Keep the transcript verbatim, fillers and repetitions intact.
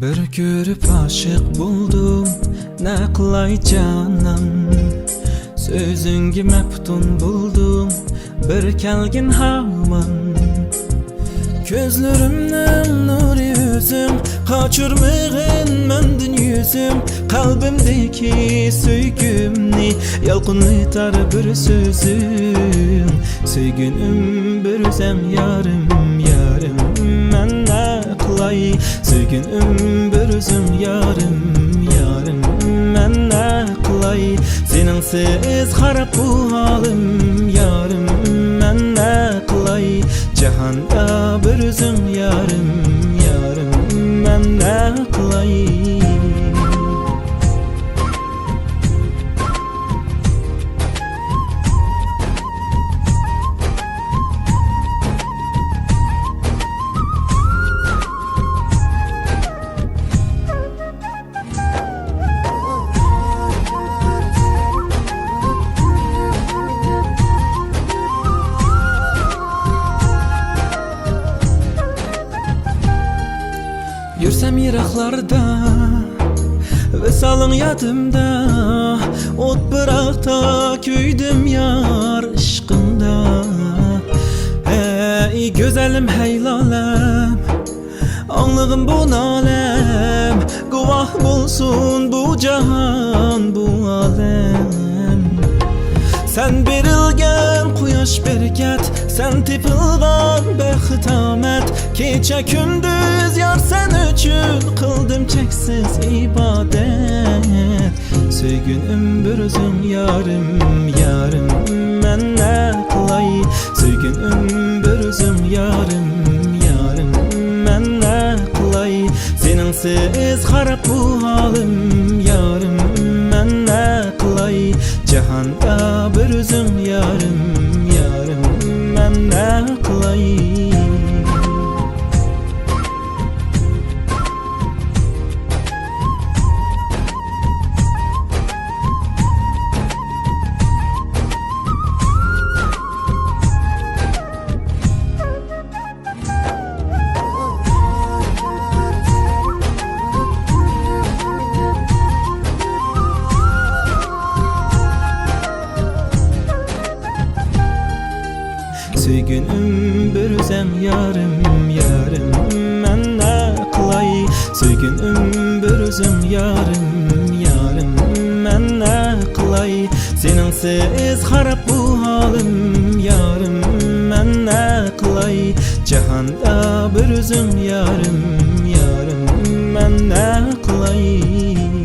بىر كۆرۈپ ئاشىق بولدۇم، نە قىلاي جانان؟ سۆزۈڭگە مەپتۇن بولدۇم، بىر كەلگىن ھامان. كۆزلىرىمنىڭ نۇرى ئۆزۈڭ، قاچۇرمىغىن مەندىن يۈزۈڭ. قەلبىمدىكى سۆيگۈمنى يالقۇنلىتار بىر سۆزۈڭ. سۆيگۈنۈم بىر ئۆزۈڭ يارىم، يارىم، مەن نە قىلاي؟ سۆيگۈنۈم بىر ئۆزۈڭ يارىم، يارىم، مەن نە قىلاي؟ سېنىڭسىز خاراب بۇ ھالىم، يارىم، مەن نە قىلاي؟ جاھاندا بىر ئۆزۈڭ يارىم، يارىم، مەن نە قىلاي؟ يۈرسەم يىراقلاردا، ۋىسالىڭ يادىمدا، ئوت پىراقتا كۆيدۈم يار ئىشقىڭدا. ھەي گۈزەلىم، ھەي لالەم، ئاڭلىغىن بۇ نالەم، گۇۋاھ بولسۇن بۇ جاھان، بۇ ئالەم. سەن بېرىلگەن قۇياش بەرىكەت، سەن تېپىلغان بەخت ئامەت. كېچە كۈندۈز يار سەن ئۈچۈن قىلدىم چەكسىز ئىبادەت. سۆيگۈنۈم بىر ئۆزۈڭ يارىم، يارىم، مەن نە قىلاي؟ سۆيگۈنۈم بىر ئۆزۈڭ يارىم، يارىم، مەن نە قىلاي؟ سېنىڭسىز خاراب بۇ ھالىم، يارىم، مەن نە قىلاي؟ جاھاندا بىر ئۆزۈڭ يارىم، يارىم، مەن نە قىلاي؟ سۆيگۈنۈم بىر ئۆزۈڭ يارىم، يارىم، مەن نە قىلاي؟ سۆيگۈنۈم بىر ئۆزۈڭ يارىم، يارىم، مەن نە قىلاي؟ سېنىڭسىز خاراب بۇ ھالىم، يارىم، مەن نە قىلاي؟ جاھاندا بىر ئۆزۈڭ يارىم، يارىم، مەن نە قىلاي؟